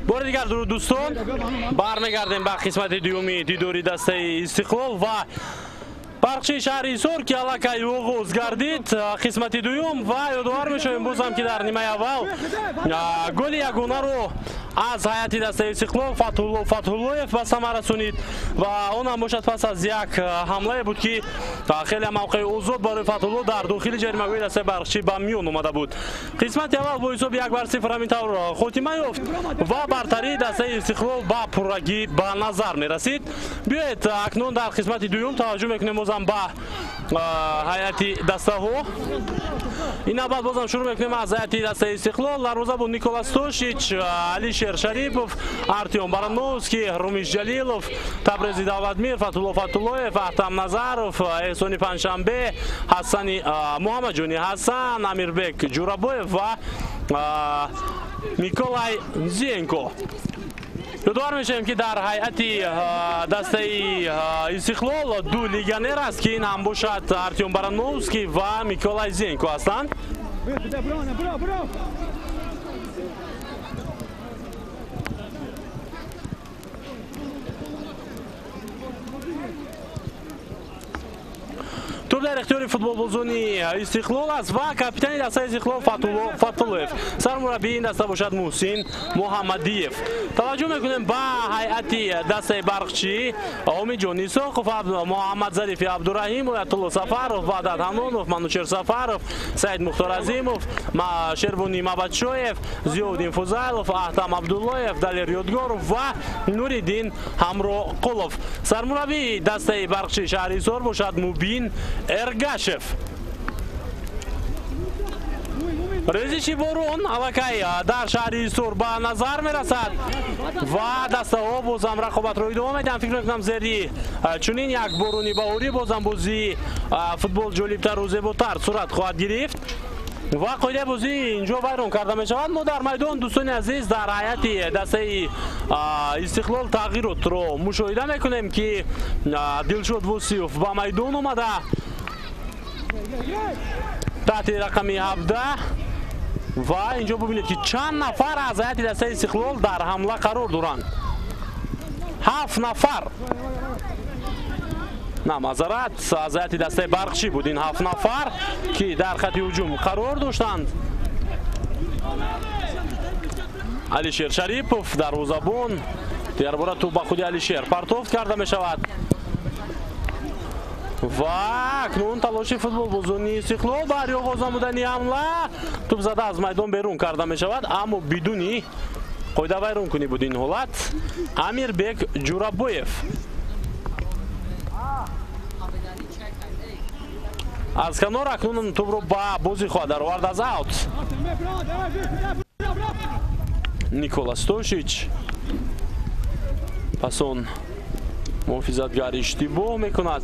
Бори дигар дуруд дӯстон, бармегардем ба қисмати дуюми дидори дастаи Истиқлол ва Барқчии шаҳри Ҳисор, ки аллакай оғоз гардид қисмати дуюм ва ёдовар мешавем бозам, ки дар нимаи аввал голи ягонаро аз ҳайати дастаи Истиқлол Фатҳулло Фатҳуллоев ба самар расонид ва он ҳам бошад пас аз як ҳамлае буд, ки хеле мавқеи озод барои Фатҳулло дар дохили ҷаримагоҳи дастаи Барқчӣ ба миён омада буд. Қисмати аввал бо ҳисоби 1-0 ҳамин тавр хотима ёфт ва бартарии дастаи Истиқлол ба пуррагӣ ба назар мерасид. Биёед акнун дар қисмати дуюм таваҷҷӯҳ мекунем бозам ба ҳайати дастаҳо. Ин навбат бозам шурӯъ мекунем аз ҳайати дастаи Истиқлол. Дарвоза буд Николас Тошич, Алишер Шарипов, Артем Барановский, Румиш Ҷалилов, Табрези Давлатмир, Фатулло Фатуллоев, Ахтам Назаров, Эҳсони Панҷшанбе, Ҳасани Муҳаммадҷони Ҳасан, Амирбек Ҷурабоев ва Миколай Зенко. Ёдовар мешавем, ки дар ҳайати дастаи Истиқлол ду легионер аст, ки ин ҳам бошад Артем Барановский ва Миколай Зенко ҳастанд. Тур дар ихтиёри футболбозони Истиқлол аст ва капитани дастаи Истиқлол Фатулло Фатуллоев. Сармураббии ин даста бошад Муҳсин Муҳаммадиев. Таваҷҷӯҳ мекунем ба ҳайати дастаи Барқчӣ: Омидҷон Исоқов, Муҳаммадзарифи Абдураҳим, Оятулло Сафаров, Ваҳдат Ҳанонов, Манучер Сафаров, Саид Мухтор Азимов, Шервони Мабадшоев, Зиёвдин Фузайлов, Аҳтам Абдуллоев, Далер Ёдгоров ва Нуриддин Ҳамроқулов. Сармураббии дастаи Барқчии шаҳри Ҳисор бошад Мубин Эргашев. Резиши борон аллакай дар шаҳри Ҳисор ба назар мерасад ва дастаҳо бозам рақобатро идома медиҳанд. Фикр мекунам, зери чунин як борони баҳорӣ бозам бозии футбол ҷолибтару зеботар сурат хоҳад гирифт ва қоидаи бозӣ инҷо вайрон карда мешавад. Мо дар майдон, дӯстони азиз, дар ҳайати дастаи Истиқлол тағйиротро мушоҳида мекунем, ки Дилшод Восиёв ба майдон омада таҳти рақами 17 ва инҷо бубинед, ки чанд нафар аз ҳайати дастаи Истиқлол дар ҳамла қарор доранд. 7 нафар. На, маъзарат, аз ҳайати дастаи Барқчӣ буд ин 7 нафар, ки дар хати ҳуҷум қарор доштанд. Алишер Шарипов дарвозабон, дигарбора тӯб ба худи Алишер партофт карда мешавад ва акнун талоши футболбозони Истиқлол барои оғоз намудани ҳамла. Тӯб зада аз майдон берун карда мешавад, аммо бидуни қоида вайронкунӣ буд ин ҳолат. Амирбек Ҷурабоев аз канор акнун тӯбро ба бозӣ хоҳад даровард аз аут. Никола Стошич пас он муҳофизатгар иштибоҳ мекунад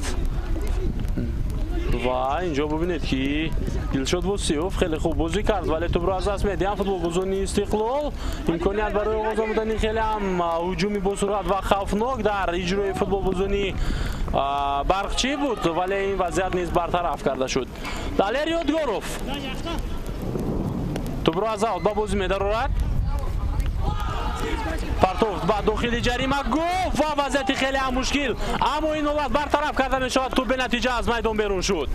ва инҷо бубинед, ки Дилшод Восиёв хеле хуб бозӣ кард, вале тӯбро аз даст медиҳанд футболбозони Истиқлол. Имконият барои оғоз намудани хеле ҳам ҳуҷуми босуръат ва хавфнок дар иҷрои футболбозони Барқчӣ буд, вале ин вазъият низ бартараф карда шуд. Далер Ёдгоров тӯбро аз аут ба бозӣ медарорад. Партофт ба дохили ҷаримагоҳ ва вазъияти хеле ҳам мушкил, аммо ин ҳолат бартараф карда мешавад. Тӯб бенатиҷа аз майдон берун шуд.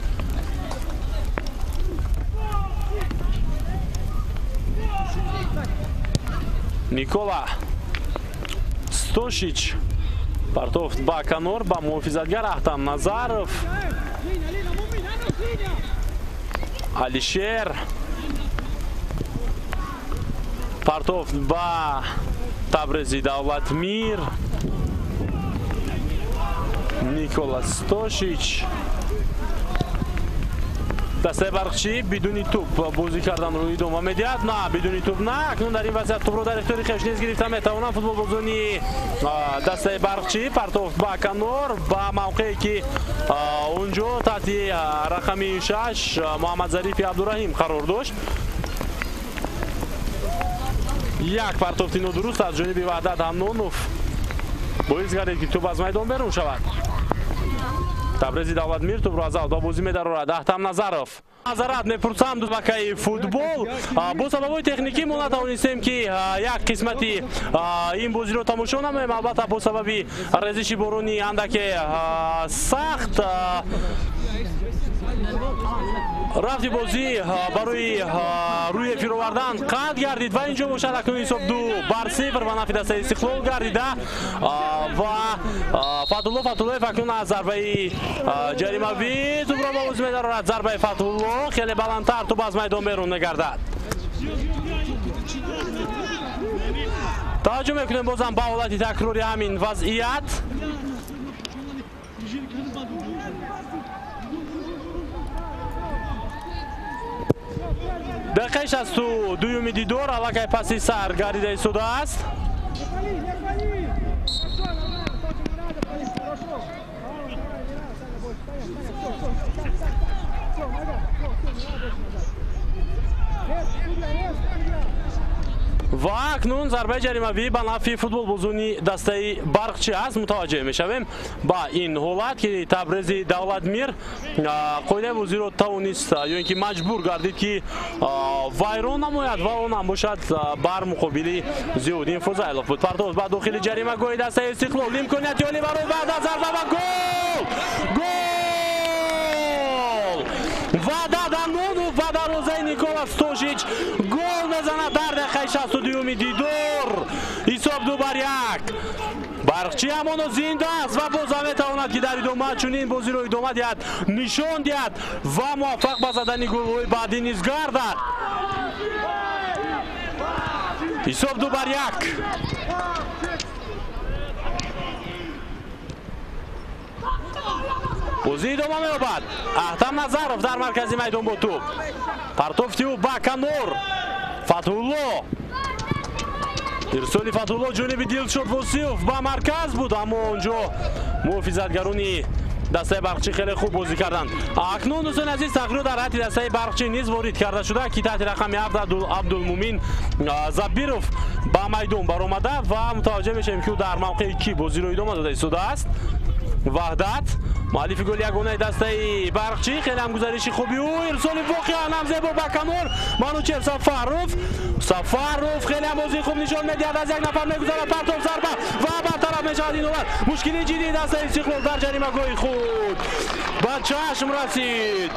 Никола Стошич партофт ба канор ба муҳофизатгар Ахтам Назаров. Алишер партофт ба Табрези Давлатмир. Никола Стошич. Дастаи Барқчӣ бидуни тӯб бозӣ карданро идома медиҳад. На, бидуни тӯб на. Акнун дар ин вазъият тӯбро дар ихтиёри хеш низ гирифта метавонанд футболбозони дастаи Барқчӣ. Партофт ба канор ба мавқее, ки онҷо таҳти рақами 6 Муҳаммадзарифи Абдураҳим қарор дошт. Як партофти нодуруст аз ҷониби Ваҳдат Ҳамнонов боис гардид, ки тӯб аз майдон берун шавад. Табрези Давлатмир тӯбро аз аут ба бозӣ медарорад. Ахтам Назаров. Маъзарат мепурсам, дубакаи футбол. Бо сабабҳои техникӣ мо натавонистем, ки як қисмати ин бозиро тамошо намоем. Албатта, бо сабаби резиши борони андаке сахт рафти бозӣ барои рӯи эфир овардан қатъ гардид ва инҷо бошад акнун ҳисоб 2-0 ба нафи дастаи Истиқлол гардида ва Фатулло Фатуллоев акнун аз зарбаи ҷаримавӣ тӯбро ба бозӣ медарорад. Зарбаи Фатулло хеле баландтар, тӯб аз майдон берун мегардад. Таваҷҷӯҳ мекунем бозам ба ҳолати такрори ҳамин вазъият. Дақиқаи 62-юми дидор аллакай паси сар гардида истодааст. Ва акнун зарбаи ҷаримавӣ ба нафи футболбозони дастаи Барқчӣ аст. Мутаваҷҷеҳ мешавем ба ин ҳолат, ки Табрези Давлатмир қоидаи бозиро тавонист ё ин ки маҷбур гардид, ки вайрон намояд ва он ҳам бошад бар муқобили Зиёддин Фузайлов буд. Партофт ба дохили ҷаримагоҳи дастаи Истиқлол. Имконияти олӣ барои Ваҳдат, зарба ва гол! Гол! Ваҳдат Ҳамнонов ба дарвозаи Никола Стошич гол мезанад дар дақиқаи 62-юми дидор. Ҳисоб 2-1. Барқчӣ ҳамоно зинда аст ва боз ҳам метавонад, ки дар идома чунин бозиро идома диҳад, нишон диҳад ва муваффақ ба задани голҳои баъдӣ низ гардад. Ҳисоб 2-1. Бозӣ идома меёбад. Аҳтам Назаров дар маркази майдон бо тӯб. Партофти ӯ ба канор. Фатҳулло. Ирсоли Фатҳулло ҷониби Дилшод Восиев ба марказ буд, аммо онҷо муҳофизатгарони дастаи Барқчӣ хеле хуб бозӣ карданд. Акнун дӯстони азиз, тағйирот дар ҳайати дастаи Барқчӣ низ ворид карда шуда, ки таҳти рақами 7 Абдулмумин Забиров ба майдон баромада ва мутаваҷҷеҳ мешавем, ки ӯ дар мавқеи кӣ бозиро идома дода истодааст. Ваҳдат, муаллифи голи ягонаи дастаи Барқчӣ, хеле ҳам гузариши хуби ӯ, ирсоли воқеан ҳам зебо ба канор. Манучер Сафаров, Сафаров хеле ҳам бозии хуб нишон медиҳад, аз як нафар мегузарад, партоф, зарба ва бартараф мешавад ин ҳолат. Мушкили ҷиддии дастаи Истиқлол дар ҷаримагоҳи худ ба чашм расид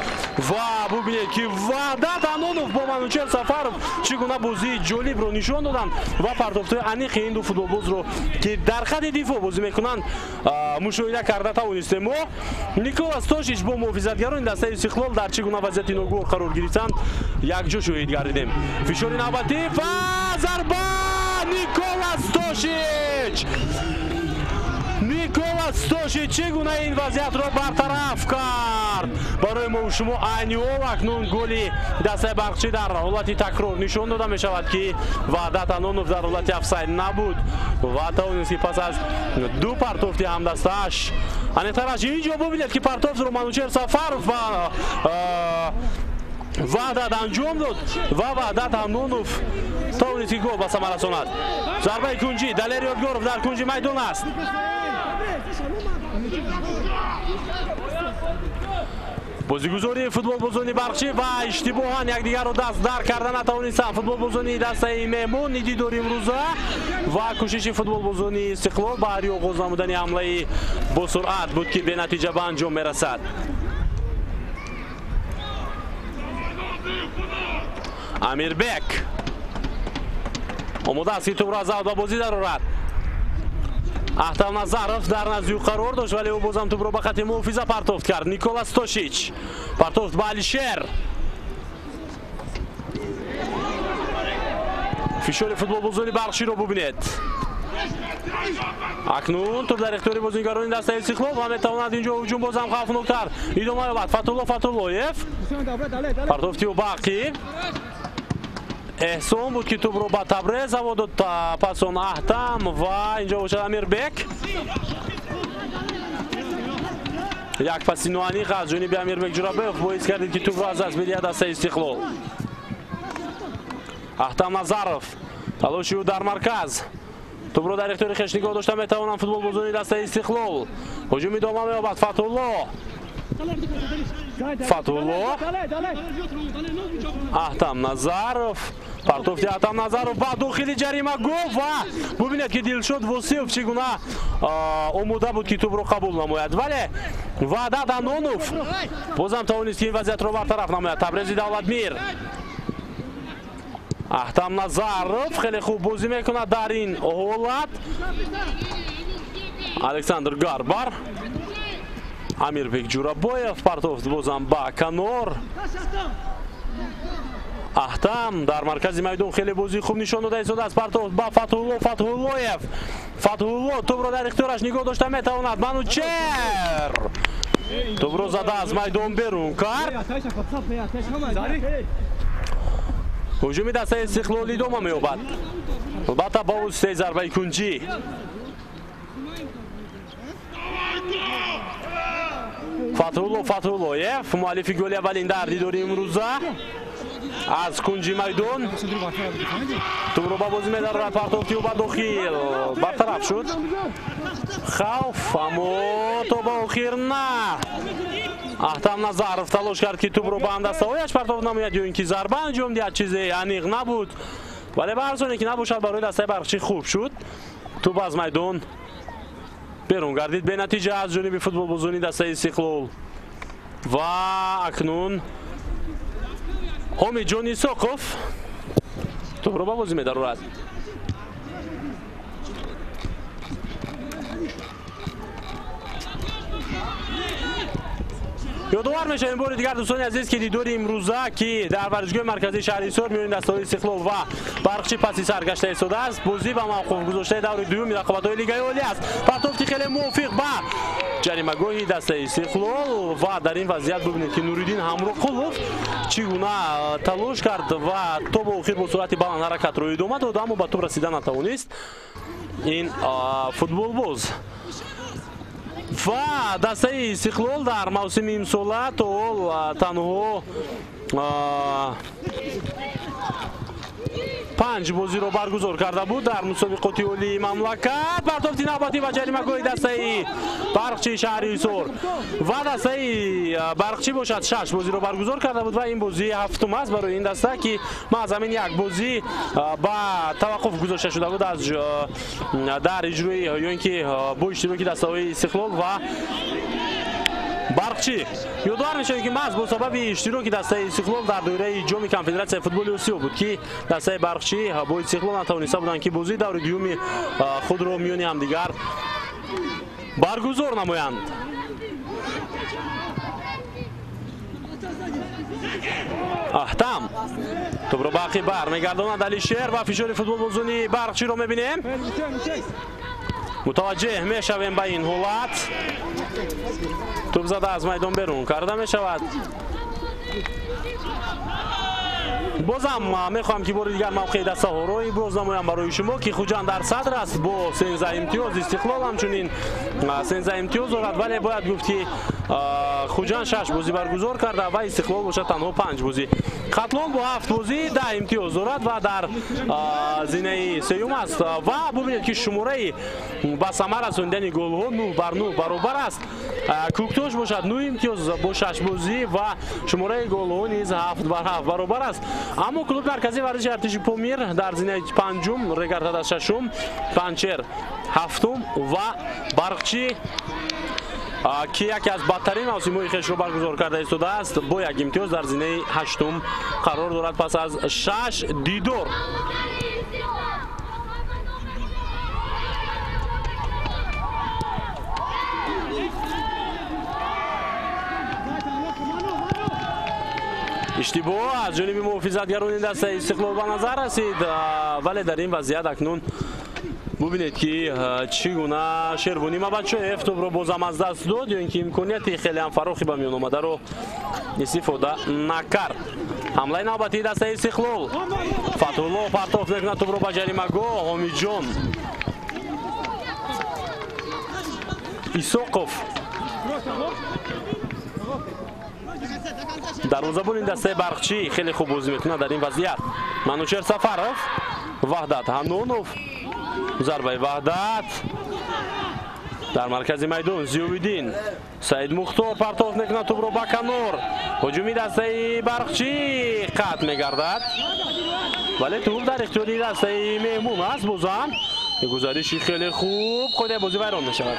ва бубинед, ки Ваҳдат Анонов бо Манучер Сафаров чӣ гуна бозии ҷолибро нишон доданд ва партофтҳои аниқи ин ду футболбозро, ки дар хати дифоъ бозӣ мекунанд, мушоҳида карда тавонистем мо. Николас Тошич бо муҳофизатгарони дастаи Истиқлол дар чӣ гуна вазъияти ногувор қарор гирифтанд, якҷо шоҳид гардидем. Фишори навбатӣ ва зарба! Николас Тошич! Николас Тошич чӣ гуна ин вазъиятро бартараф кард? Барои мо шумо айни ҳол акнун голи дастаи Барқчӣ дар ҳолати такрор нишон дода мешавад, ки Ваҳдат Анонов дар ҳолати офсайд набуд ва тавонист, ки пас аз ду партофти ҳамдастааш аниқтараш инҷо бубинед, ки партофтро Манучер Сафаров ва Ваҳдат анҷом дод ва Ваҳдат Анонов тавонист, ки гол ба самар расонад. Зарбаи кунҷӣ, Далер Ёдгоров дар кунҷи майдон аст. Бозигузории футболбозони Барқчӣ ва иштибоҳан якдигарро даст дар карда натавонистанд футболбозони дастаи меҳмон дидори имрӯза ва кӯшиши футболбозони Истиқлол баҳри оғоз намудани ҳамлаи босуръат буд, ки бенатиҷа ба анҷом мерасад. Амирбек омода аст, ки тӯбро аз авт ба бозӣ дарорад. Аҳтам Назаров дар назди ӯ қарор дошт, вале ӯ бозам тӯбро ба хати муҳофиза партофт кард. Николас Тошич партофт ба Алишер. Фишори футболбозони Барқчиро бубинед. Акнун тӯб дар ихтиёри бозигарони дастаи Истиқлол ва метавонад инҷо ҳуҷум бозам хавфноктар идома ёбад. Фатулло Фатуллоев партофти ӯ ба ақиб. Эҳсон буд, ки тӯбро ба Табрез ҳаво дод, пас он Аҳтам ва инҷо бошад Амирбек. Як паси ноаниқ аз ҷониби Амирбек Ҷурабоев боис кардид, ки тӯбро аз даст бидиҳад дастаи Истиқлол. Аҳтам Назаров, талоши ӯ дар марказ. Тӯбро дар ихтиёри хеш нигоҳ дошта метавонанд футболбозони дастаи Истиқлол. Ҳуҷум идома меёбад. Фатҳулло, Фатҳулло, Аҳтам Назаров, партофти Аҳтам Назаров ба дохили ҷаримагоҳ ва бубинед, ки Дилшод Восиев чӣ гуна омода буд, ки тӯбро қабул намояд, вале Ваҳдат Анонов бозам тавонист, ки ин вазъиятро бартараф намояд. Табрези Давлатмир, Аҳтам Назаров хеле хуб бозӣ мекунад дар ин ҳолат. Александр Гарбар, Амирбек Ҷурабоев партофт бозам ба канор. Аҳтам дар маркази майдон хеле бозии хуб нишон дода истодааст. Партофт ба Фатҳулло Фатҳуллоев. Фатҳулло тӯбро дар ихтиёраш нигоҳ дошта метавонад. Манучер тӯбро зада аз майдон берун кард. Ҳуҷуми дастаи Истиқлол идома меёбад, албатта бо воситаи зарбаи кунҷӣ. Фатҳулло Фатҳуллоев, муаллифи голи аввалин дар дидори имрӯза, аз кунҷи майдон тӯбро ба бозӣ медарорад. Партофти ӯ ба дохил бартараф шуд. Хавф, аммо то ба охир на. Аҳтам Назаров талош кард, ки тӯбро ба ҳамдастаҳояш партофт намояд ё ин ки зарба анҷом диҳад, чизе аниқ набуд, вале ба ҳар соне ки набошад, барои дастаи Барқчӣ хуб шуд. Тӯб аз майдон берун гардид бенатиҷа аз ҷониби футболбозони дастаи Истиқлол. Ва акнун Омидҷон Исоқов тӯбро ба бозӣ медарорад. Ёдовар мешавем бори дигар, дӯстони азиз, ки дидори имрӯза, ки дар варзишгоҳи марказии шаҳри Ҳисор миёни дастаҳои Истиқлол ва Барқчӣ паси сар гашта истодааст, бозӣ ба мавқуф гузоштаи даври дуюми рақобатҳои Лигаи Олӣ аст. Партофти хеле мувофиқ ба ҷаримагоҳи дастаи Истиқлол ва дар ин вазъият бибинед, ки Нуриддин Ҳамроқулов чӣ гуна талош кард ва то ба охир бо суръати баланд ҳаракатро идома дод, аммо ба тӯб расида натавонист ин футболбоз. Ва дастаи Истиқлол дар мавсими имсола то ҳол танҳо 5 бозиро баргузор карда буд дар мусобиқоти олии мамлакат. Партофти навбатӣ ва ҷаримагоҳи дастаи Барқчии шаҳри Ҳисор ва дастаи Барқчӣ бошад 6 бозиро баргузор карда буд ва ин бозии ҳафтум аст барои ин даста, ки маҳз ҳамин як бозӣ ба таваққуф гузошта шуда буд аз дар иҷрои ё ин ки бо иштироки дастаҳои Истиқлол ва Барқчӣ. Ёдовар мешавем, ки маҳз бо сабаби иштироки дастаи Истиқлол дар доираи ҷоми конфедератсияи футболи Осиё буд, ки дастаи Барқчӣ бо Истиқлол натавониста буданд, ки бозии даври дуюми худро миёни ҳамдигар баргузор намоянд. Аҳтам тӯбро ба ақиб бармегардонад Алишер ва фишори футболбозони Барқчиро мебинем. Мутаваҷҷеҳ мешавем ба ин ҳолат. Тӯб зада аз майдон берун карда мешавад. Бозам мехоҳам, ки бори дигар мавқеи дастаҳоро иброз намоям барои шумо, ки Хуҷанд дар садр аст бо 13 имтиёз, Истиқлол ҳамчунин 13 имтиёз дорад, вале бояд гуфт, ки Хуҷанд 6 бозӣ баргузор карда ва Истиқлол бошад танҳо 5 бозӣ. Хатлон бо 7 бозӣ 10 имтиёз дорад ва дар зинаи сеюм аст. Ва бубинед, ки шумораи ба самар расонидани голҳо 9 бар 9 баробар аст. Кӯктош бошад 9 имтиёз бо 6 бозӣ ва шумораи голҳо низ 7 бар 7 баробар аст. Аммо клуби марказии варзиши артиши Помир дар зинаи панҷум, Регартада шашум, Панчер ҳафтум ва Барқчӣ, ки яке аз бадтарин мавсимҳои хешро баргузор карда истодааст, бо як имтиёз дар зинаи ҳаштум қарор дорад пас аз 6 дидор. Иштибоҳ аз ҷониби муҳофизатгарони дастаи Истиқлол ба назар расид, вале дар ин вазъият акнун бубинед, ки чӣ гуна Шервонӣ Мабачоев тӯбро бозам аз даст дод, ё ин ки имконияти хеле ҳам фарохи ба миён омадаро истифода накард. Ҳамлаи навбатии дастаи Истиқлол. Фатҳулло партоф мекунад тӯбро ба ҷаримагоҳ. Ҳомиҷон Исоқов, дарвозабони дастаи Барқчӣ, хеле хуб бозӣ мекунад дар ин вазъият. Манучер Сафаров, Ваҳдат Ҳаннонов, зарбаи Ваҳдат дар маркази майдон. Зиёвиддин Саид Мухтор партоф мекунад тӯбро ба канор. Ҳуҷуми дастаи Барқчӣ қатъ мегардад, вале тӯб дар ихтиёри дастаи меҳмон аст. Бозам гузариши хеле хуб, қоидаи бозӣ вайрон мешавад.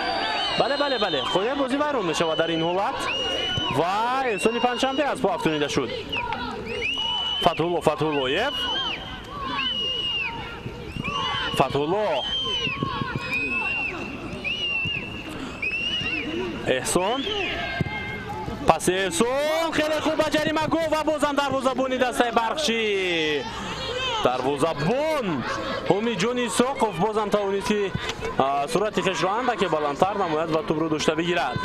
Бале, бале, бале, қоидаи бозӣ вайрон мешавад дар ин ҳолат ва Эҳсони Панҷшанбе аз по афтонида шуд. Фатҳулло Фатҳуллоев, Фатҳулло, Эҳсон, паси Эҳсон хеле хуб ба ҷаримагоҳ ва бозам дарвозабони дастаи Барқчӣ, дарвозабон Ҳомиҷон Исоқов бозам тавонист, ки суръати хешро андаке баландтар намояд ва тӯбро дошта бигирад.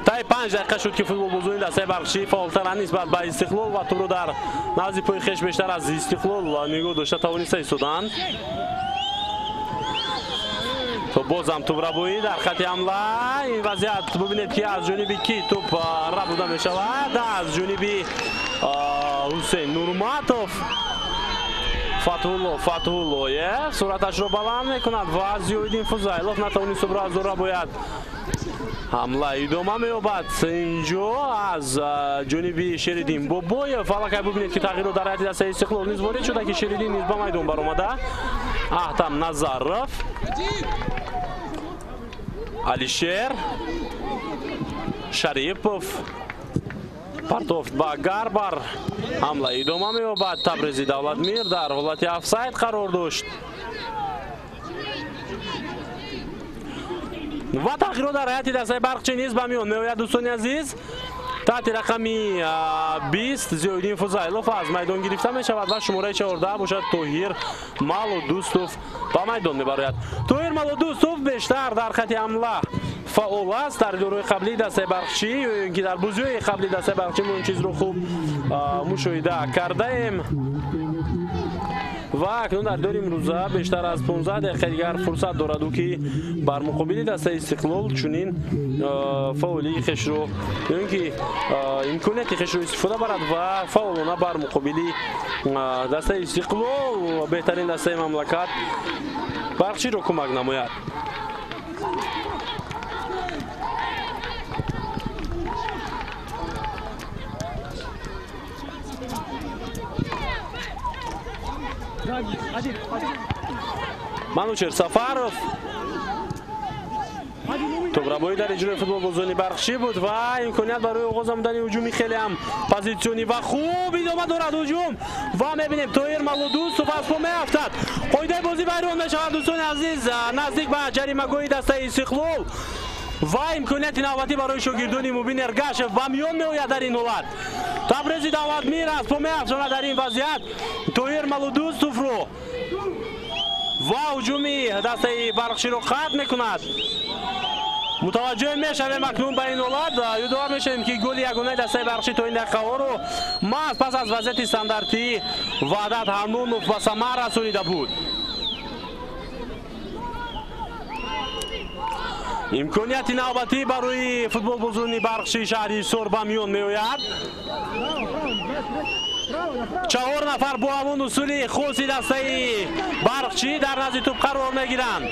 Таи 5 дақиқа шуд, ки футболбозони дастаи Барқчӣ фаъолтаранд нисбат ба Истиқлол ва тӯбро дар назди пои хеш бештар аз Истиқлол нигоҳ дошта тавониста истоданд. То бозам тӯбрабоӣ дар хати ҳамла. Ин вазъият бубинед, ки аз ҷониби ки тӯб рабуда мешавад? Аз ҷониби Ҳусейн Нурматов. Фатҳулло Фатҳуллоев суръаташро баланд мекунад ва Зиёиддин Фузайлов натавонист тӯбро аз ӯ рабояд. Ҳамла идома меёбад инҷо аз ҷониби Шериддин Бобоев. Аллакай бубинед, ки тағйирот дар ҳайати дастаи Истиқлол низ ворид шуда, ки Шериддин низ ба майдон баромада. Аҳтам Назаров, Алишер Шарипов, Партофт ба Гарбар. Ҳамла идома меёбад. Табрези Давлатмир дар ҳолати офсайд қарор дошт. Ва тағйирот дар ҳайати дастаи Барқчӣ низ ба миён меояд, дӯстони азиз. Таҳти рақами 20 Зиёиддин Фузайлов аз майдон гирифта мешавад ва шумораи 14 бошад Тоҳир Малудустов ба майдон мебарояд. Тоҳир Малудустов бештар дар хати ҳамла фаъол аст. Дар дурҳои қаблии дастаи Барқчӣ ё ин ки дар бозиҳои қаблии дастаи Барқчӣ мо ин чизро хуб мушоҳида кардаем. Ва акнун дар дори имрӯза бештар аз 15 дақиқа дигар фурсат дорад ӯ ки бар муқобили дастаи Истиқлол чунин фаъолии хешро ё ин ки имконияти хешро истифода барад ва фаъолона бар муқобили дастаи Истиқлол, беҳтарин дастаи мамлакат, Барқчиро кӯмак намояд. Манучер Сафаров тӯбрабоӣ дар иҷрои футболбозони Барқчӣ буд ва имконият барои оғоз намудани ҳуҷуми хеле ҳам позитсионӣ ва хуб идома дорад ҳуҷум ва мебинем Тоҳир Малудустов аз по меафтад. Қоидаи бозӣ вайрон мешавад, дӯстони азиз, наздик ба ҷаримагоҳи дастаи Истиқлол ва имконияти навбатӣ барои шогирдони Мубин Эргашев ба миён меояд дар ин ҳолат. Табрези Давлатмир аз по меафшонад дар ин вазъият Тоҳир Малудустовро ва ҳуҷуми дастаи Барқчиро қатъ мекунад. Мутаваҷҷӯҳ мешавем акнун ба ин ҳолат. Ёдовар мешавем ки голи ягонаи дастаи Барқчӣ то ин дақиқаҳоро маҳз пас аз вазъияти стандартӣ Ваҳдат Ҳаннонов ба самар расонида буд. Имконияти навбатӣ барои футболбозони Барқчии шаҳри Ҳисор ба миён меояд. 4 нафар бо ҳамон усули хоси дастаи Барқчӣ дар назди тӯб қарор мегиранд.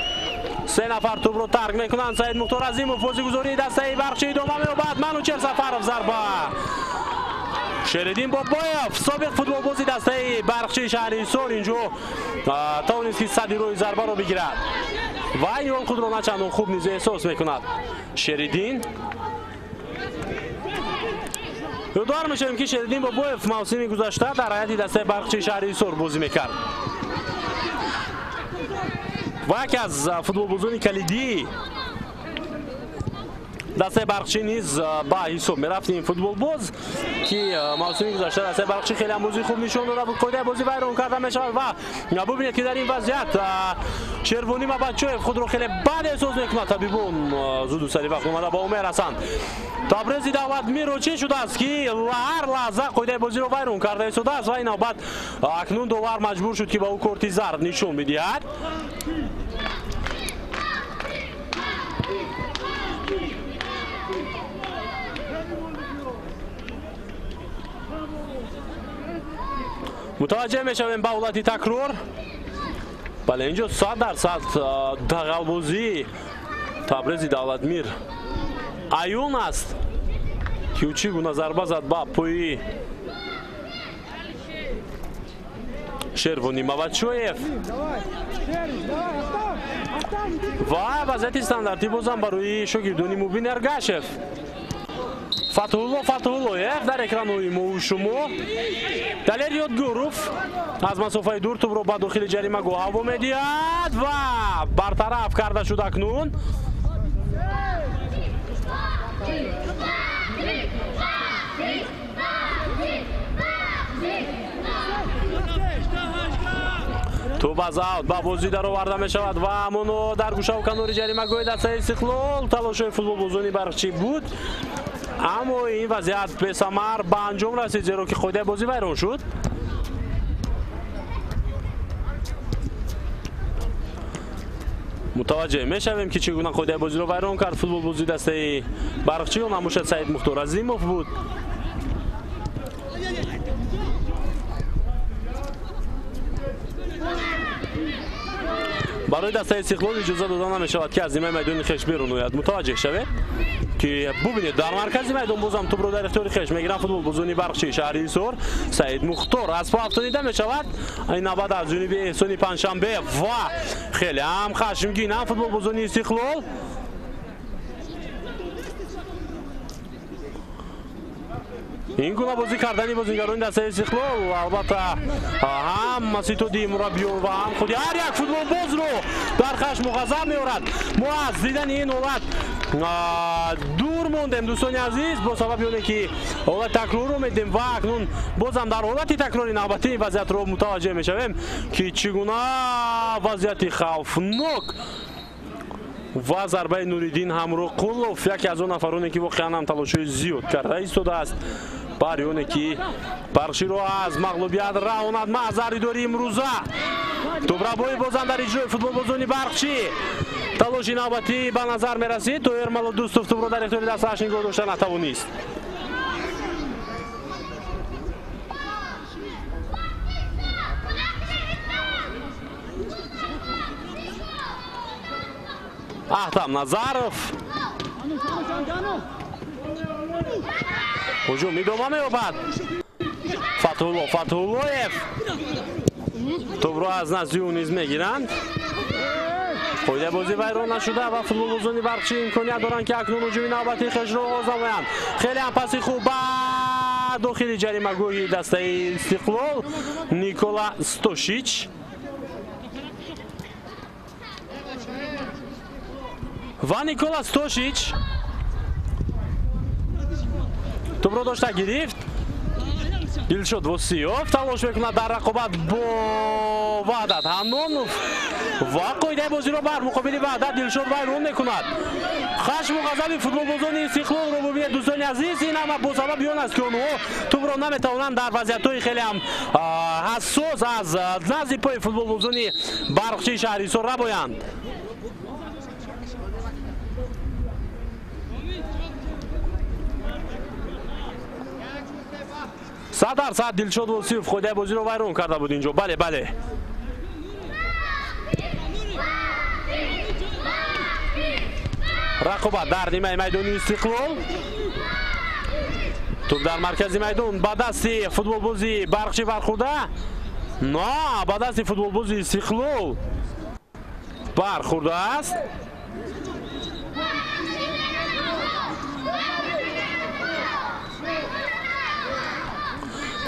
3 нафар тӯбро тарк мекунанд. Саид Мухтор Азимов бозигузории дастаи Барқчӣ идома меёбад. Манучер Сафаров зарба. Шериддин Бобоев, собиқ футболбози дастаи Барқчии шаҳри Ҳисор, инҷо тавонист ки сади роҳи зарбаро бигирад ва ин ҳол худро начандон хуб низ эҳсос мекунад. Шериддин, ёдовар мешавем ки Шериддин Бобоев мавсими гузашта дар ҳайати дастаи Барқчии шаҳри Ҳисор бозӣ мекард ва яке аз футболбозони калидии дастаи Барқчӣ низ ба ҳисоб мерафт. Ин футболбоз ки мавсими гузашта дастаи Барқчӣ хеле ҳам бозии хуб нишон дода буд, қоидаи бозӣ вайрон карда мешавад ва бубинед ки дар ин вазъият Шервонӣ Мабачоев худро хеле бад эҳсос мекунад. Табибон зуду сари вақт омада ба ӯ мерасанд. Табрези Давлатмирро чӣ шудааст ки ҳар лаҳза қоидаи бозиро вайрон карда истодааст ва ин навбат акнун довар маҷбур шуд ки ба ӯ корти зард нишон бидиҳад. Мутаваҷҷеҳ мешавем ба ҳолати такрор. Бале, инҷо 100% дағалбозии Табрези Давлатмир аюн аст ки ӯ чӣ гуна зарба зад ба пои Шервонӣ Мавачоев ва вазъияти стандартӣ бозам барои шогирдони Мубин Эргашев. Фатҳулло Фатҳуллоев дар экранҳои мову шумо. Далер Ёдгуров аз масофаи дур тӯбро ба дохили ҷаримагоҳ ҳаво медиҳад ва бартараф карда шуд акнун. Тӯб аз аут ба бозӣ дароварда мешавад ва ҳамоно дар гӯшаву канори ҷаримагоҳи дастаи Истиқлол талошҳои футболбозони Барқчӣ буд, аммо ин вазъият бесамар ба анҷом расид, зеро ки қоидаи бозӣ вайрон шуд. Мутаваҷҷеҳ мешавем ки чӣ гуна қоидаи бозиро вайрон кард футболбози дастаи Барқчӣ. Он ҳамошад Саид Мухтор Азимов буд. Барои дастаи Истиқлол иҷоза дода намешавад ки аз нимаи майдони хеш берун ояд. Мутаваҷҷеҳ шавед ки бубинед дар маркази майдон бозам тӯбро дар ихтиёри хеш мегиранд футболбозони Барқчии шаҳри Ҳисор. Саид Мухтор аз по афтонида мешавад. Ин навбат аз ҷониби Эҳсони Панҷшанбе ва хеле ҳам хашмгин ҳам футболбозони Истиқлол. Ин гуна бозӣ кардани бозигарони дастаи Истиқлол албатта ҳам ситоди мураббиён ва ҳам худи ҳар як футболбозро дар хашму ғазаб меорад. Мо аз дидани ин ҳолат дур мондем, дӯстони азиз, бо сабаби оне ки ҳолати такрорро медидем ва акнун бозам дар ҳолати такрори навбатии вазъиятро мутаваҷҷеҳ мешавем, ки чӣ гуна вазъияти хавфнок ва зарбаи Нуриддин Ҳамроқулов, яке аз он нафароне ки воқеан ҳам талошҳои зиёд карда истодааст барои оне ки Барқчиро аз мағлубият раҳонад. Маҳзари дори имрӯза тӯбрабои бозам дар иҷрои футболбозони Барқчӣ. Талоши навбатӣ ба назар мерасид. Тоир Малодустов тӯбро дар ихтиёри дастааш нигоҳ дошта натавонист. Ахтам Назаров ҳуҷум идома меёбад. Фатҳулло Фатҳуллоев тӯбро аз назди ӯ низ мегиранд. Қоидаи бозӣ вайрон нашуда ва футболбозони Барқчӣ имконият доранд, ки акнун ҳуҷуми навбатии хешро оғоз намоянд. Хеле ҳам паси хуб ба дохили ҷаримагоҳи дастаи Истиқлол Никола Стошич. Ва Никола Стошич тӯбро дошта гирифт. Дилшод Восиёв талош мекунад дар рақобат бо Ваҳдат Ҳаннонов ва қоидаи бозиро бар муқобили Ваҳдат Дилшод вайрон мекунад. Хашму ғазаби футболбозони Истиқлолро бубинед, дӯстони азиз. Ин ҳама бо сабаби он аст, ки онҳо тӯбро наметавонанд дар вазъиятҳои хеле ҳам ҳассос аз назди пои футболбозони Барқчии шаҳри Ҳисор рабоянд. Сад дар сад Дилшод Восиёв қоидаи бозиро вайрон карда буд инҷо. Бале, бале. Рақобат дар нимаи майдони Истиқлол. Тӯб дар маркази майдон ба дасти футболбози Барқчӣ бархӯрда. На, ба дасти футболбози Истиқлол бархӯрдааст.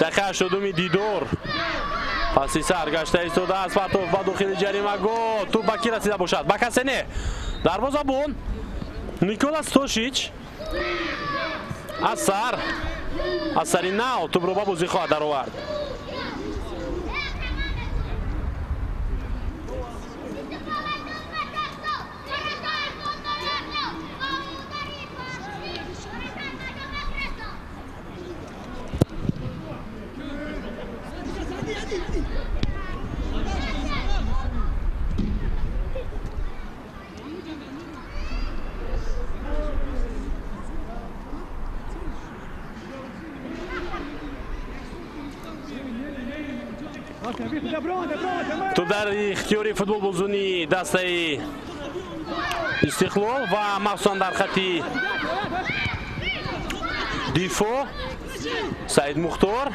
Дақиқаи 82 дидор паси сар гашта истодааст. Фатов ба дохили ҷаримагоҳ. Тӯб ба кӣ расида бошад? Ба касе не. Дарвозабон Никола Стошич аз сари нав тӯбро ба бозӣ хоҳад даровард. Тӯб дар ихтиёри футболбозони дастаи Истиқлол ва махсусан дар хати дифоъ Саид Мухтор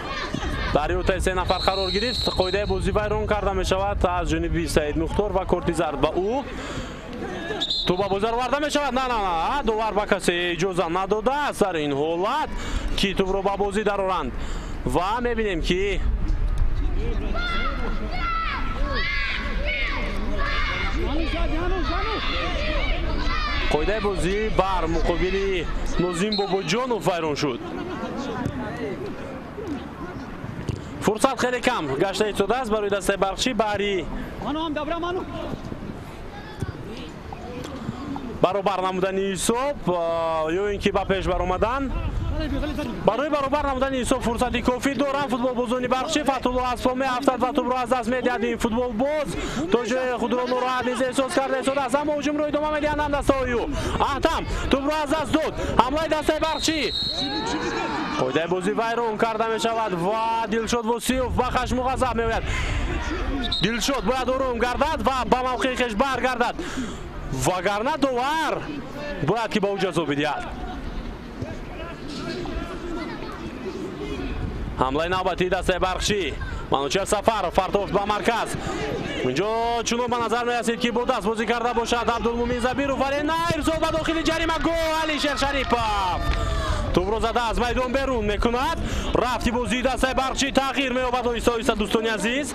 дар юртаи се нафар қарор гирифт. Қоидаи бозӣ вайрон карда мешавад аз ҷониби Саид Мухтор ва корти зард ба ӯ. Тӯб ба бозӣ дароварда мешавад. На, на, на, довар ба касе иҷоза надодааст дар ин ҳолат, ки тӯбро ба бозӣ дароранд. Ва мебинем, ки қоидаи бозӣ бар муқобили Нозим Бобоҷонов вайрон шуд. Фурсат хеле кам гашта истодааст барои дастаи Барқчӣ баҳри баробар намудани ҳисоб ё ин ки ба пеш баромадан. Барои баробар намудани ҳисоб фурсати кофӣ доранд футболбозони Барқчӣ. Фатҳулло аз по меафтад ва тӯбро аз даст медиҳад. Ин футболбоз то ҷои худро нороҳат низ эҳсос карда истодааст, аммо ҳуҷумро идома медиҳанд ҳам дастаҳои ӯ. Аҳтам тӯбро аз даст дод. Ҳамлаи дастаи Барқчӣ. Қоидаи бозӣ вайрон карда мешавад ва Дилшод Восиёв ба хашму ғазаб меояд. Дилшод бояд ором гардад ва ба мавқеи хеш баргардад, вагарна довар бояд ки ба ӯ ҷазо бидиҳад. Ҳамлаи навбатии дастаи Барқчӣ. Манучер Сафаров партофт ба марказ. Инҷо чунон ба назар мерасид, ки бо даст бозӣ карда бошад Абдулмумин Забиров, вале на, ирсол ба дохили ҷаримагоҳ. Алишер Шарипов Тӯбро зада аз майдон берун мекунад. Рафти бозии дастаи Барқчӣ тағйир меёбад оҳиста оҳиста дӯстони азиз.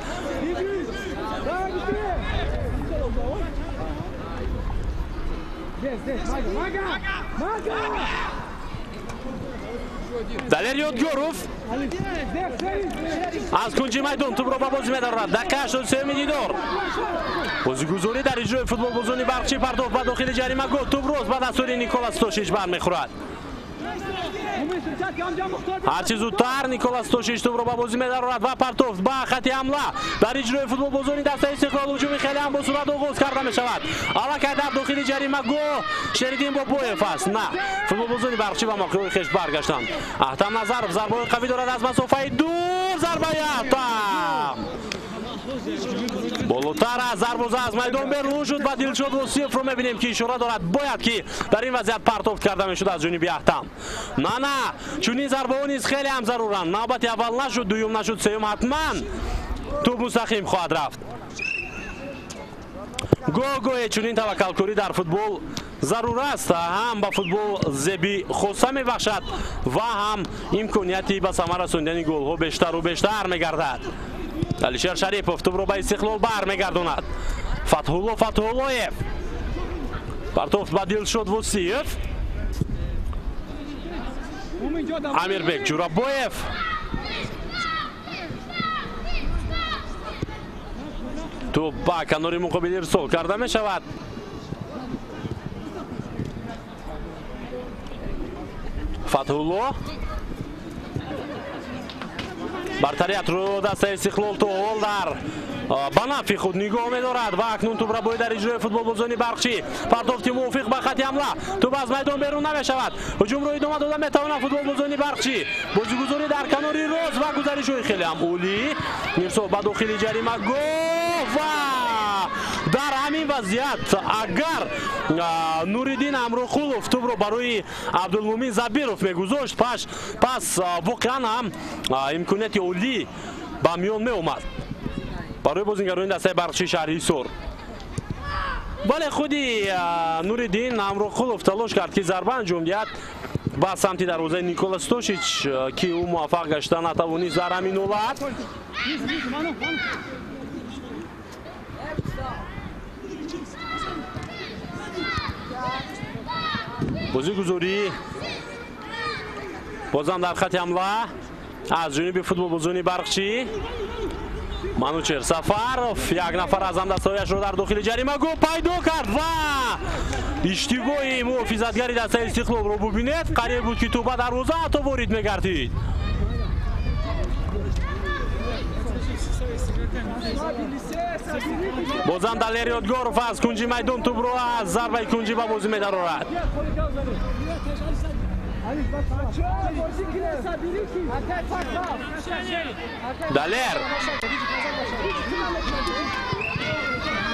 Далер Ёдгоров аз кунҷи майдон тӯбро ба бозӣ медарорад. Дақиқаи 83 дидор. Бозигузорӣ дар иҷрои футболбозони Барқчӣ, партофт ба дохили ҷаримагоҳ, тӯб рост ба дастури Никола Стошич бармехӯрад. Ҳарчи зудтар Никола Стошич тӯбро ба бозӣ медарорад ва партофт ба хати ҳамла. Дар иҷрои футболбозони дастаи Истиқлол ҳуҷуми хеле ҳам бо суръат оғоз карда мешавад. Аллакай дар дохили ҷаримагоҳ Шериддин Бобоев аст. На, футболбозони Барқчӣ ба мавқеъҳои хеш баргаштанд. Аҳтам Назаров зарбаҳои қавӣ дорад аз масофаи дур, зарбаи Аҳтам болотар аз дарвоза аз майдон берун шуд ва Дилшод Восиевро мебинем, ки ишора дорад, бояд ки дар ин вазъият партофт карда мешуд аз ҷониби Аҳтам. На, чунин зарбаҳо низ хеле ҳам заруранд. Навбати аввал нашуд, дуюм нашуд, сеюм ҳатман тӯб мустақим хоҳад рафт. Гоҳ-гоҳе чунин таваккалкорӣ дар футбол зарур аст, ҳам ба футбол зеби хоса мебахшад ва ҳам имконияти ба самар расондани голҳо бештару бештар мегардад. Алишер Шарипов тӯбро ба Истиқлол бармегардонад. Фатҳулло Фатҳуллоев партофт ба Дилшод Восиев. Амирбек Ҷурабоев тӯб ба канори муқобил ирсол карда мешавад. Фатҳулло бартариятро дастаи Истиқлол то ҳол дар ба нафъи худ нигоҳ медорад ва акнун тӯбрабоӣ дар иҷрои футболбозони Барқчӣ. Партофти мувофиқ ба хати ҳамла, тӯб аз майдон берун намешавад. Ҳуҷумро идома дода метавонад футболбозони Барқчӣ. Бозигузорӣ дар канори рост ва гузаришҳои хеле ҳам олӣ. Мирсо ба дохили ҷаримагоҳ ва дар ҳамин вазъият агар Нуриддин Амроқулов тӯбро барои Абдулмумин Забиров мегузошт, пас воқеан ҳам имконияти олӣ ба миён меомад барои бозингарони дастаи Барқчии шаҳри Ҳисор. Вале худи Нуриддин Амроқулов талош кард, ки зарба анҷом диҳад ба самти дарвозаи Никола Стошич, ки ӯ муваффақ гашта натавонист дар ҳамин ҳолат. Бозигузорӣ бозам дар хати ҳамла аз ҷониби футболбозони Барқчӣ. Манучер Сафаров як нафар аз ҳамдастҳояшро дар дохили ҷаримагоҳ пайдо кард ва иштибоҳи муҳофизатгари дастаи Истиқлолро бубинед. Қариб буд, ки тӯб ба дарвоза ҳатто ворид мегардид. Бозам Далер Ёдгоров аз кунҷи майдон тӯбро аз зарбаи кунҷӣ ба бозӣ медарорад. Далер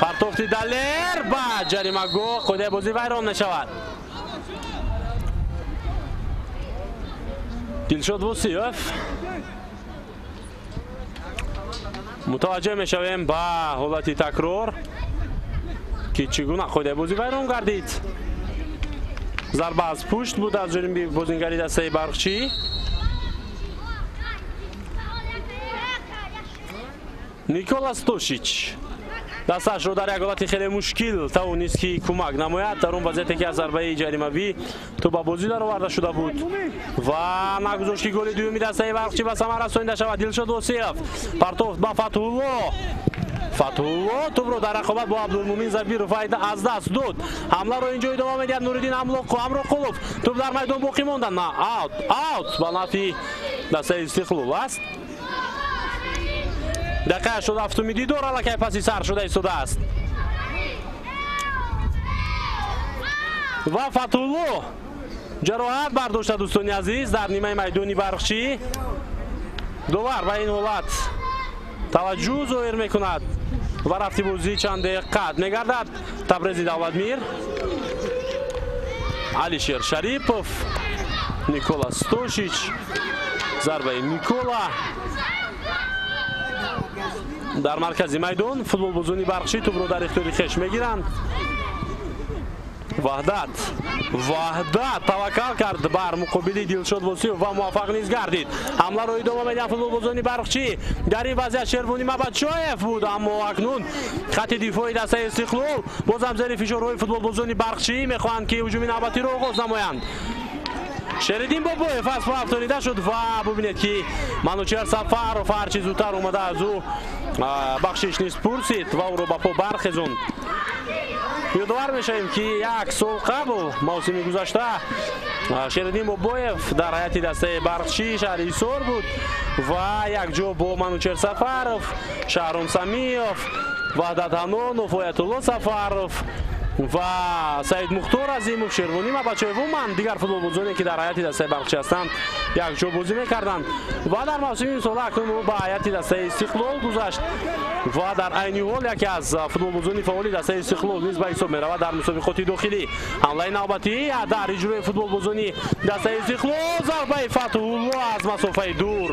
партофти Далер ба ҷаримагоҳ, қоидаи бозӣ вайрон мешавад. Дилшод Восиев мутаваҷҷеҳ мешавем ба ҳолати такрор, ки чӣ гуна қоидаи бозӣ вайрон гардид. Зарба аз пушт буд аз ҷониби бозингари дастаи Барқчӣ. Никола Стошич дасташро дар як ҳолати хеле мушкил тавонист, ки кӯмак намояд дар он вазъияте, ки аз зарбаи ҷаримавӣ тӯб ба бозӣ дароварда шуда буд ва нагузошт, ки голи дуюми дастаи Барқчӣ ба самар расонида шавад. Дилшод Восиев партофт ба Фатҳулло. Фатҳулло тӯбро дар рақобат бо Абдулмумин Забиров аз даст дод. Ҳамларо инҷо идома медиҳад Нуриддин Амроқулов. Тӯб дар майдон боқӣ монда. На, аут, аут ба нафъи дастаи Истиқлол аст. Дақиқаи 87 дидор аллакай паси сар шуда истодааст. Ва Фатҳулло ҷароҳат бардошта дӯстони азиз дар нимаи майдони Барқчӣ. Довар ба ин ҳолат таваҷҷӯҳ зоҳир мекунад ва рафти бозӣ чанд дақиқа мегардад. Табрези Давлатмир, Алишер Шарипов, Никола Стошич, зарбаи Никола дар маркази майдон. Футболбозони Барқчӣ тӯбро дар ихтиёри хеш мегиранд. Ваҳдат, Ваҳдат таваккал кард бар муқобили Дилшод Восиев ва муваффақ низ гардид. Ҳамларо идома медиҳанд футболбозони Барқчӣ. Дар ин вазъият Шервонӣ Мабадшоев буд, аммо акнун хати дифои дастаи Истиқлол боз ҳам зери фишорҳои футболбозони Барқчӣ мехоҳанд, ки ҳуҷуми навбатиро оғоз намоянд. Шериддин Бобоев аз по афтонида шуд ва бубинед, ки Манучер Сафаров ҳарчи зудтар омада аз ӯ бахшиш низ пурсид ва ӯро ба по бархезонд. Ёдовар мешавем, ки як сол қабл, мавсими гузашта, Шериддин Бобоев дар ҳайати дастаи Барқчӣ шаҳри Ҳисор буд ва якҷо бо Манучер Сафаров, Шаҳром Самиев, Ваҳдат Ҳанонов, Оятулло Сафаров ва Саид Мухтор Азимов, Шервонӣ Мабачоев, умуман дигар футболбозоне, ки дар ҳайати дастаи Барқчӣ ҳастанд, якҷо бозӣ мекарданд. Ва дар мавсими имсола акнун ӯ ба ҳайати дастаи Истиқлол гузашт ва дар айни ҳол яке аз футболбозони фаъоли дастаи Истиқлол низ ба ҳисоб меравад дар мусобиқоти дохилӣ. Ҳамлаи навбатӣ дар иҷрои футболбозони дастаи Истиқлол, зарбаи Фатҳулло аз масофаи дур,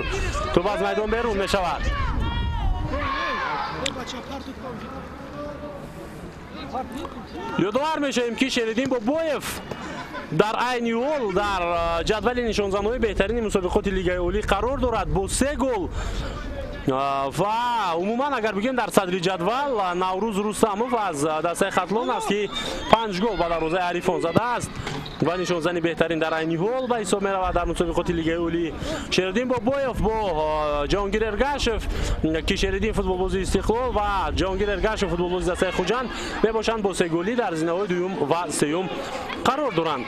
тӯб аз майдон берун мешавад. Ёдовар мешавем, ки Шериддин Бобоев дар айни ҳол дар ҷадвали нишонзанҳои беҳтарини мусобиқоти Лигаи Олӣ қарор дорад бо 3 гол ва умуман агар бигӯем, дар садри ҷадвал Наврӯз Рустамов аз дастаи Хатлон аст, ки 5 гол ба дарвозаи ҳарифон задааст ва нишонзани беҳтарин дар айни ҳол ба ҳисоб меравад дар мусобиқоти Лигаи Олӣ. Шериддин Бобоев бо Ҷаҳонгир Эргашев, ки Шериддин футболбози Истиқлол ва Ҷаҳонгир Эргашев футболбози дастаи Хуҷанд мебошанд, бо 3 голӣ дар зинаҳои дуюм ва сеюм қарор доранд.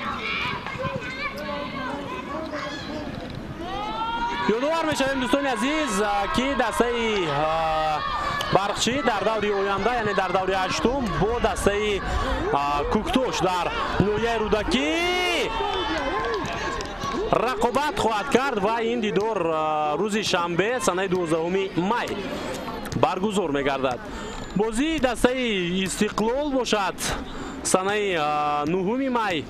Ёдовар мешавем, дӯстони азиз, ки дастаи Барқчӣ дар даври оянда, яъне дар даври ҳаштум, бо дастаи Куктош дар ноҳияи Рӯдакӣ рақобат хоҳад кард ва ин дидор рӯзи шанбе, санаи 12 май баргузор мегардад. Бозии дастаи Истиқлол бошад санаи 9 май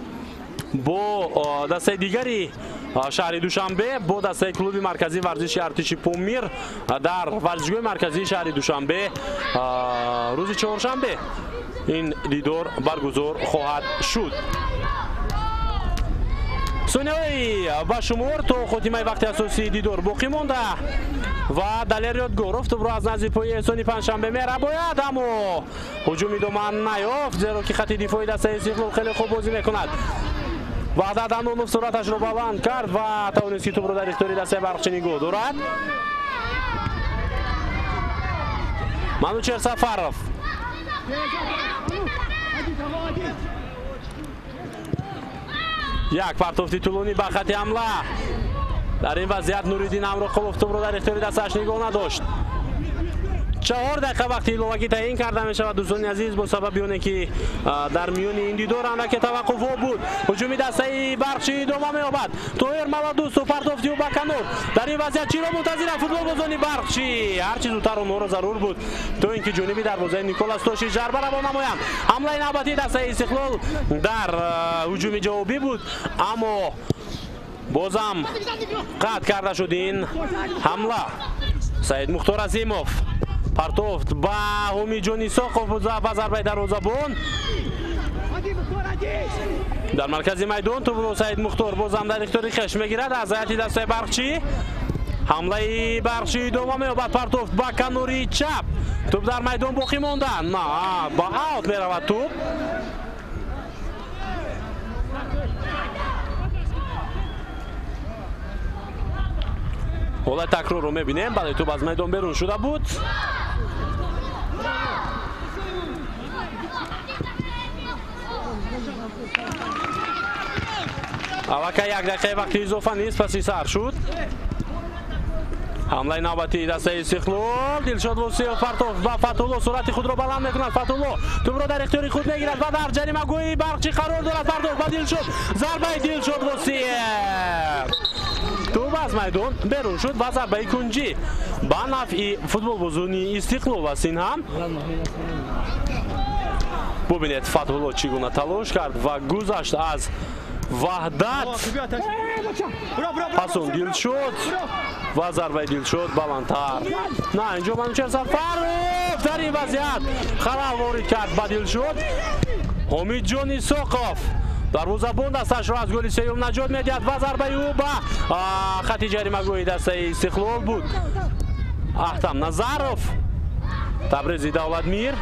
бо дастаи дигари шаҳри Душанбе, бо дастаи клуби марказии варзиши артиши Помир дар варзишгоҳи марказии шаҳри Душанбе рӯзи чоршанбе ин дидор баргузор хоҳад шуд. Сонияҳои ба шумор то хотимаи вақти асосии дидор боқӣ монда ва Далер Ёдгоров тӯбро аз назди пои Эҳсони Панҷшанбе мерабояд, аммо ҳуҷум идома наёфт, зеро ки хати дифои дастаи Истиқлол хеле хуб бозӣ мекунад. Ваҳдат Ҳанонов суръаташро баланд кард ва тавонист, ки тӯбро дар ихтиёри дастаи Барқчӣ нигоҳ дорад. Манучер Сафаров, як партофти тӯлонӣ ба хати ҳамла. Дар ин вазъият Нуриддин Амроқулов тӯбро дар ихтиёри дастааш нигоҳ надошт. 4 дақиқа вақти иловагӣ таъин карда мешавад, дӯстони азиз, бо сабаби оне ки дар миёни ин дидор андаке таваққуфҳо буд. Ҳуҷуми дастаи Барқчӣ идома меёбад. Тоҳир Маладӯстов, партофти ӯ ба канор. Дар ин вазъият чиро мунтазиранд футболбозони Барқчӣ? Ҳарчи зудтар онҳоро зарур буд, то ин ки ҷониби дарвозаи Николас Тошич зарба равон намоянд. Ҳамлаи навбатии дастаи Истиқлол дар ҳуҷуми ҷавобӣ буд, аммо бозам қатъ карда шуд ин ҳамла. Саид Мухтор Азимов, партофт ба Ҳумиҷон Исоқов буд ба зарбаи дарвозабон. Дар маркази майдон тӯбро Саид Мухтор бозам дар ихтиёри хеш мегирад аз ҳайати дастаи Барқчӣ. Ҳамлаи Барқчӣ идома меёбад. Партофт ба канори чап, тӯб дар майдон боқӣ монда, на, ба аут меравад тӯб. Ҳолати такрорро мебинем. Бале, тӯб аз майдон берун шуда буд. Аллакай 1 дақиқаи вақти изофа низ паси сар шуд. Ҳамлаи навбатии дастаи Истиқлол. Дилшод Восиев, партофт ба Фатҳулло, суръати худро баланд мекунад. Фатҳулло тӯбро дар ихтиёри худ мегирад ва дар ҷаримагоҳи Барқчӣ қарор дорад. Партофт ба Дилшод, зарбаи Дилшод Восиев, тӯб аз майдон берун шуд ва зарбаи кунҷӣ ба нафъи футболбозони Истиқлол аст. Ин ҳам бубинед, Фатҳулло чӣ гуна талош кард ва гузашт аз Ваҳдат, пас он Дилшод ва зарбаи Дилшод баландтар. На, инҷо Манучер Сафаров дар ин вазъият халал ворид кард ба Дилшод. Ҳомидҷон Исоқов дарвозабон дасташро аз голи сеюм наҷот медиҳад ва зарбаи ӯ ба хати ҷаримагоҳи дастаи Истиқлол буд. Ахтам Назаров, Табрези Давлатмир,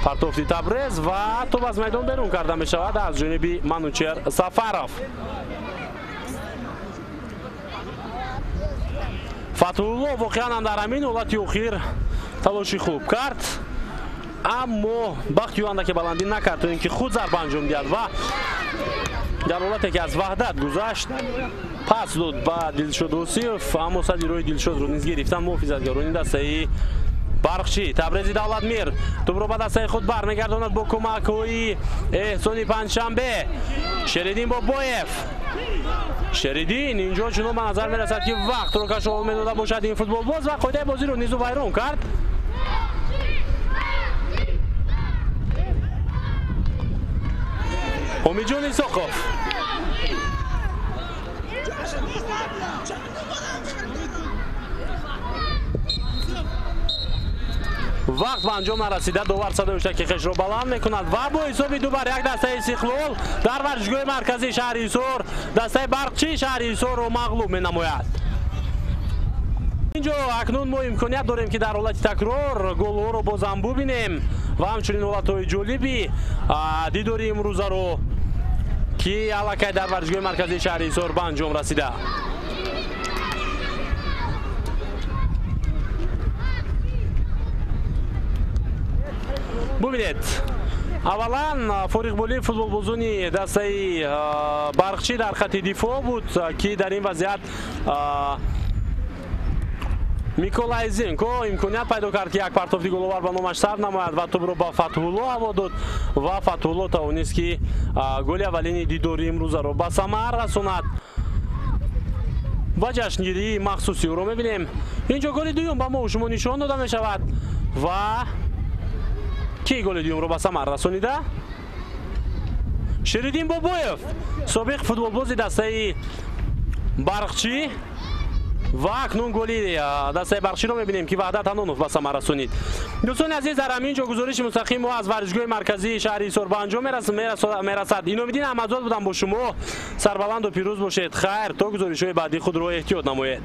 партофти Табрез ва тӯб аз майдон берун карда мешавад аз ҷониби Манучер Сафаров. Фатҳулло воқеан ҳам дар ҳамин ҳолати охир талоши хуб кард, аммо бахти ӯ андаке баландӣ накард, то ин ки худ зарба анҷом диҳад ва дар ҳолате ки аз Ваҳдат гузашт пас дод ба Дилшод Осиев, аммо сади роҳи Дилшодро низ гирифтан муҳофизатгарони дастаи Барқчӣ. Табрези Давлатмир тӯбро ба дастаи худ бармегардонад бо кӯмакҳои Эҳсони Панҷшанбе. Шериддин Бобоев. Шериддин инҷо чунон ба назар мерасад, ки вақтро кашол медода бошад ин футболбоз ва қоидаи бозиро низ вайрон кард. Ҳомиҷон Исоқов. Вақт ба анҷом нарасида довар садои ҳуштаки хешро баланд мекунад ва бо ҳисоби 2-1 дастаи Истиқлол дар варзишгоҳи марказии шаҳри Ҳисор дастаи Барқчии шаҳри Ҳисорро мағлуб менамояд. Инҷо акнун мо имконият дорем, ки дар ҳолати такрор голҳоро бозам бубинем ва ҳамчунин ҳолатҳои ҷолиби дидори имрӯзаро, ки аллакай дар варзишгоҳи марказии шаҳри Ҳисор ба анҷом расида. Бубинед, аввалан фориғболии футболбозони дастаи Барқчӣ дар хати дифоъ буд, ки дар ин вазъият Миколай Зенко имконият пайдо кард, ки як партофти головар ба номаш сар намояд ва тӯбро ба Фатҳулло ҳаво дод ва Фатҳулло тавонист, ки голи аввалини дидори имрӯзаро ба самар расонад ва ҷашнгирии махсуси ӯро мебинем. Инҷо голи дуюм ба мо шумо нишон дода мешавад ва ки голи дуюмро ба самар расонида? Шериддин Бобоев, собиқ футболбози дастаи Барқчӣ. Ва акнун голи дастаи Барқчиро мебинем, ки Ваҳдат Ҳанонов ба самар расонид. Дӯстони азиз, дар ҳамин ҷо гузориши мустақим мо аз варзишгоҳи марказии шаҳри Ҳисор ба анҷом мерасад. Иномиддин Аҳмадзод будам бо шумо. Сарбаланду пирӯз бошед. Хайр, то гузоришҳои баъдӣ худро эҳтиёт намоед.